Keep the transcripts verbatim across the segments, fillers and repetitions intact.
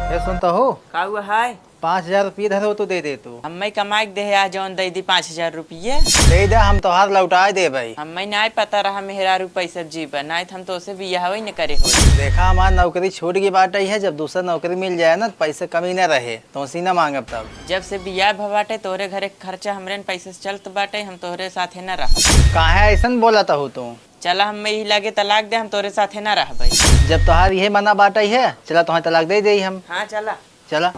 ए, सुनत हो? का हुआ है? पाँच हजार रुपये धरो तो दे दे तू। हम्मे कमाए के देहे आ जौन दे दी पाँच हजार रुपये। दे दे, हम तोहार लौटाए देबे। हम्मे नाय पता रहा मेहरारू पैसा जीबा, नाय त हम तोसे बियाह ही न करे हो। देखा, हमार नौकरी छूट गई बाटे है, जब दूसरा नौकरी मिल जाए ना, त पैसे कमी न रहे, तोसे न मांगब तब। जब से बियाह भ बाटे, तोरे घरे खर्चा हमरे न पैसे से चलत बाटे, हम तोहरे साथे न रह। काहे ऐसन बोलत हो तू? चला, हम्मे यही लागे तलाक दे, हम तोरे साथे ना रहबे। जब तोहार इहे मना बाटे है, चला तोहार तलाक दे देई हम। हाँ, चला। चला।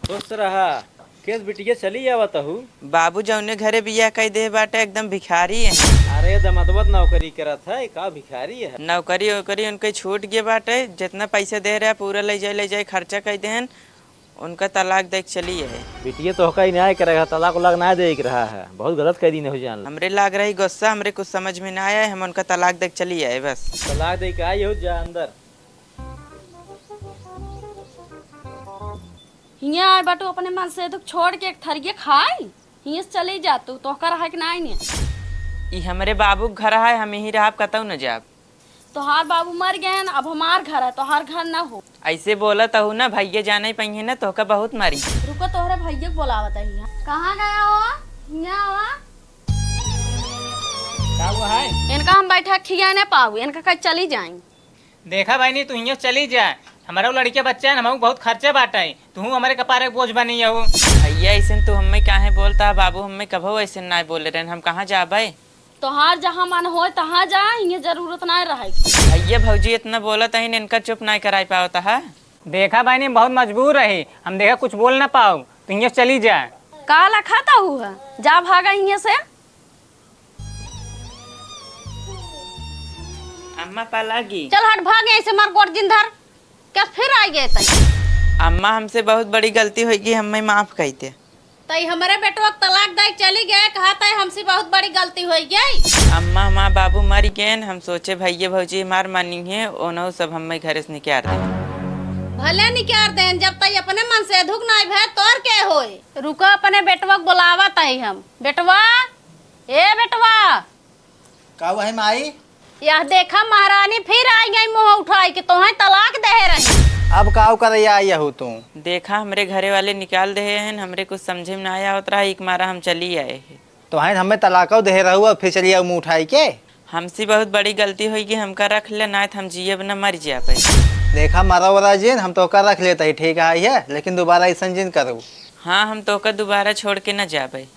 खुश रहा। केस बिटिया चली आवत हूँ। बाबू जौने घरे बियाह कई दे बाटे, एकदम भिखारी है। अरे, दमदवत नौकरी करत है, का भिखारी है? नौकरी ओकरी उनके छूट गए बाटे, जितना पैसा दे रहे पूरा ले जाए, ले जाए, खर्चा कई देहन। उनका तलाक दे के चली आए। बिटिया तोहका इनाय करे रहा, तलाक उलाक ना दे के रहा है, बहुत गलत कह दीन हो जान। हमरे लाग रही गुस्सा, हमरे कुछ समझ में ना आए, हम उनका तलाक दे के चली आए बस। तलाक दे के आई हो, जा अंदर। हियाँ आए बाटू अपने मन से दुख छोड़ के एक थरिये खाई, हियाँ से चली जा तू, तोहका रहे के ना आई। ई हमरे बाबू के घर है, हम यहीं रहब, कतऊ न जाब। तोहार बाबू मर गए हैं, अब हमार घर है, तोहार घर ना हो। ऐसे बोलत हऊ ना, भैया जाने पइहे ना, तोहका बहुत मारी। रुको, तोहरे भैया के बोलावत है। कहाँ गया हो? हियाँ आवा। का हुआ है? इनका हम बैठा खिया ना पाऊ, इनका कहीं चली जाई। देखा बहिनी, तू हियाँ चली जा, हमारा लड़के बच्चा है, हमहू बहुत खर्चा बाटे, तू हमारे कपारे बोझ बनी हो। भैया, ऐसे तू हमें काहे बोलता है बाबू, हमें कभो ऐसे ना बोले रहन, हम कहाँ जाबे? तोहार जहाँ मन होए, तहाँ जा, इहे जरूरत नाय रहे। भैया, भौजी इतना बोलत हईन, इनका चुप नाय कराई पावत है। देखा बहिनी, हम बहुत मजबूर रही, हम देखा कुछ बोल ना पाऊ, तू हियाँ से चली जा। का लखत हऊ है? जा भागा हियाँ से। अम्मा पलागी। चल हट, भाग यहाँ से, मार गोड़ जिन धर। क्या फिर आ गए तई? अम्मा, हमसे बहुत बड़ी गलती होइगी, हमें माफ कर दे। तई हमरे बेटवा के तलाक दे चली गए, कहा तई हमसे बहुत बड़ी गलती हो गई। अम्मा, हमार बाबू मर गए, हम सोचे भैया भौजी मार मानी है, ओनहु सब हमें घर से निकाल दे। भले निकाल देन, जब तई अपने मन से दुख नाय भय, तोर के होए? रुको, अपने बेटवा के बुलावा तई हम। बेटवा, ए बेटवा। का हुआ है माई? यह देखा महारानी फिर आई गई मुँह उठाई कि तोहें तलाक देहे रही। अब का करे आई हऊ तू? देखा, हमरे घरे वाले निकाल देहे हैं, हमरे कुछ समझे में ना आवत रहा, एक मारा हम चली आए हैं। तोहें हमें तलाको देहे रहू, अब फिर चली आऊ मुँह उठाई के? हमसे बहुत बड़ी गलती होइगी, हमका रख ले, ना त हम जियब न मर जाबे। देखा मरा वरा जिन, हम तोहका रख लेत ही, ठीक है, लेकिन दोबारा ऐसन जिन करू। हाँ, हम तोहका दोबारा छोड़ के न जाबे।